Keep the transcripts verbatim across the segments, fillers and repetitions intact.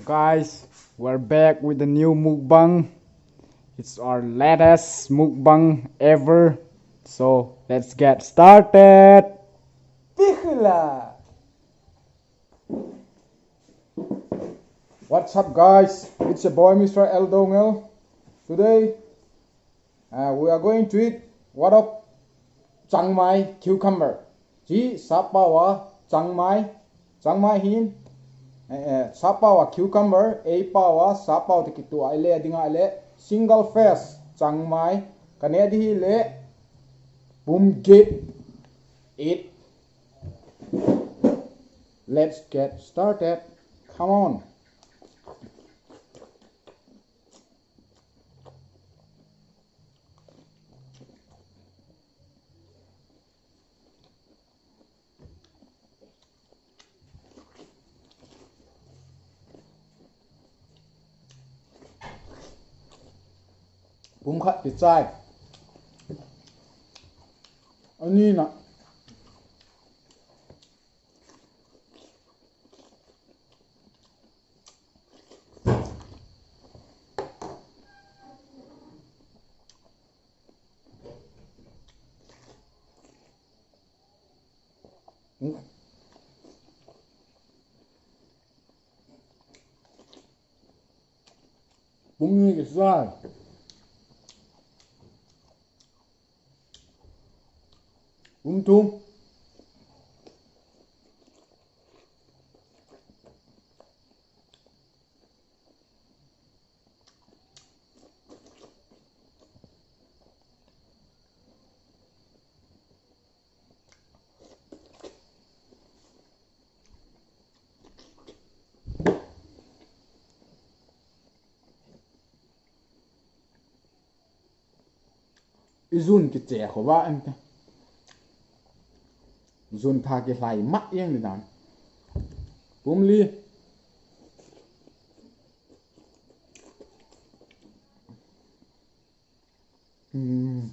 Guys, we're back with a new mukbang. It's our latest mukbang ever. So let's get started. Pihla. What's up, guys? It's your boy, Mister L Dongel. Today, uh, we are going to eat what of changmai cucumber. Chi sapawa changmai, changmai hin, eh, eh, sapawa cucumber, ei pawa sapau te kitua ile dinga ile single face changmai. Kane di hi le boom get it. Let's get started. Come on. Pum khat kichai. Anina. Pum ni kichai. Pum thum. I jun kiche khova ente. Jun tha kilhai mat jeng ni dan. Pum li. Hmm.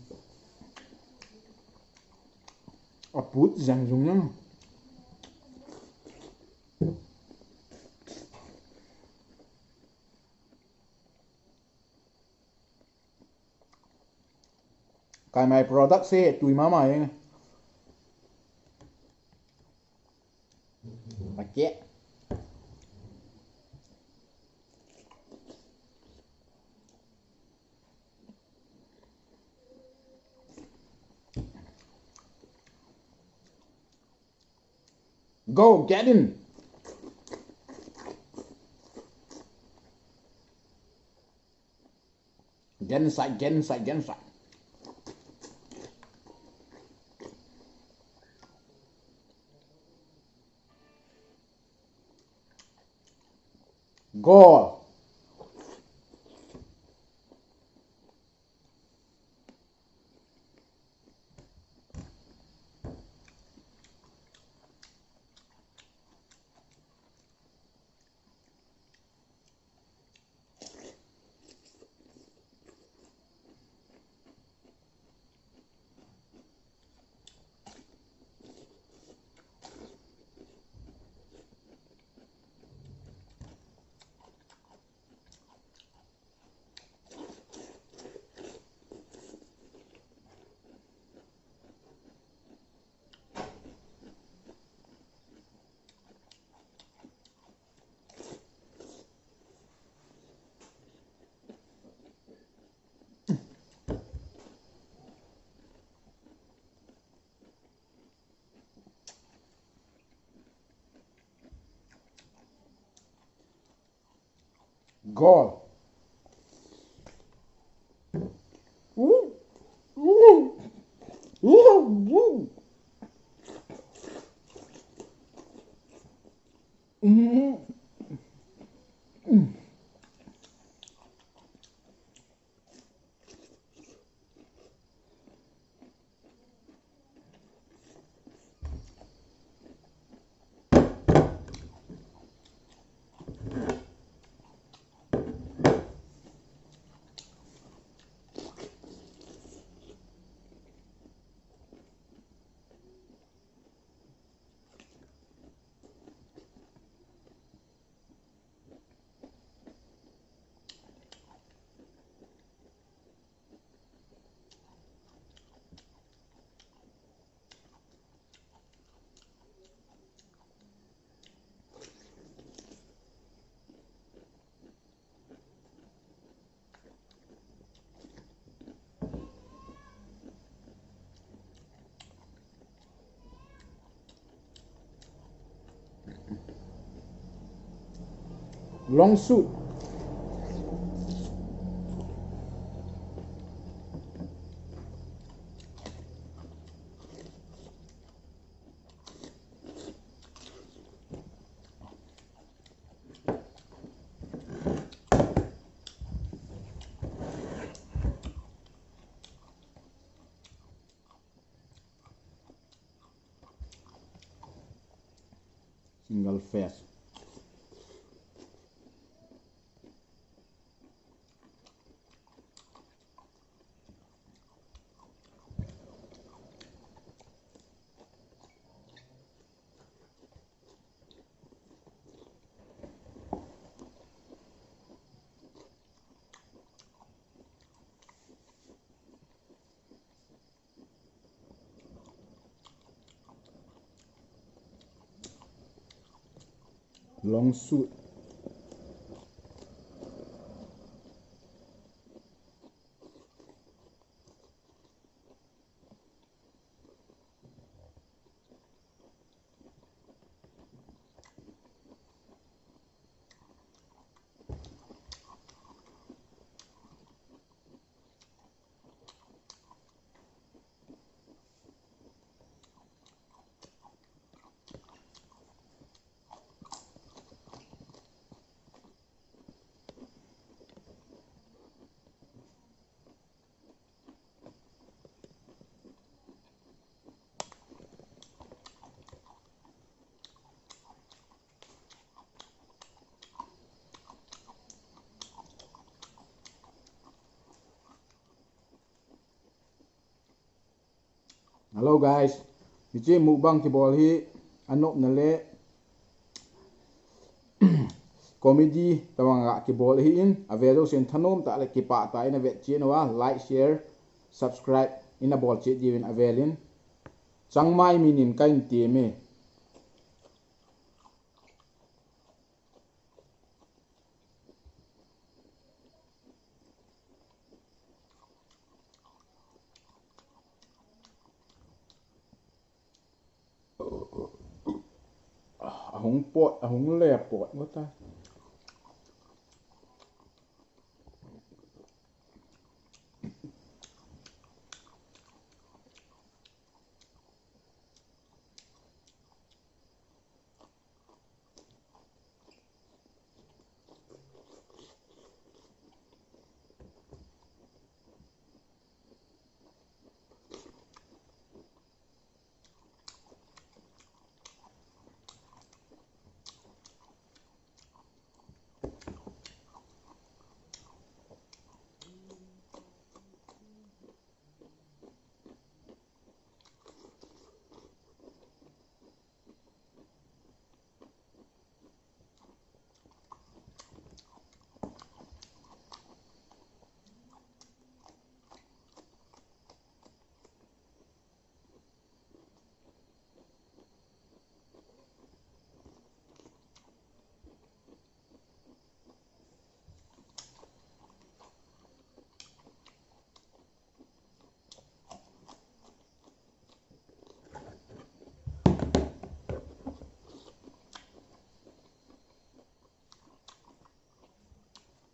Aput jeng jung jeng. Kaimai product se tui mama jeng. Okay. Go, get in. Get inside, get inside, get inside. Go. Goal. Long shoot. Single face. Long shoot. Hello guys, hiche mukbang kibol hi anopna le comedy tabang a kibol ahin, ave jousen thanom tah le kipah tah in avet cheh uva, like, share, subscribe in abol cheh diuvin avel in, changmai min in kahin tem e. Ahung pot, ahung le pot, what the?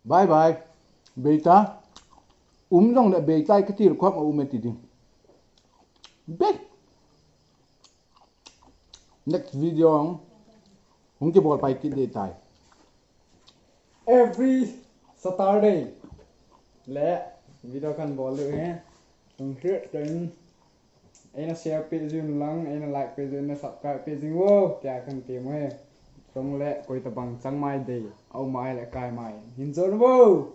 Bye bye. Beita. Um jongle beita, katil khop a um e ti ding. Be. Next video hung kibol pai kit ding tai. Every Saturday le video kahin bol diu ahi. Hung hriet tah in. Eina share peh jing lang, eina like peh jing, eina subscribe peh jing vo, tia kahin tem uve. Chule koi tabang changmai dei, aum mai le akai mai. Hin jon vo.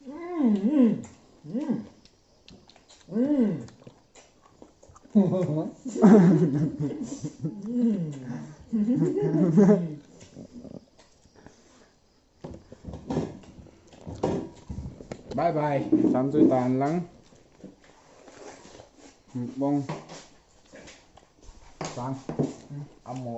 Mm, mm, mm. Mm. Bye bye. Sam chu tan lang. Bong. Sang. Amo.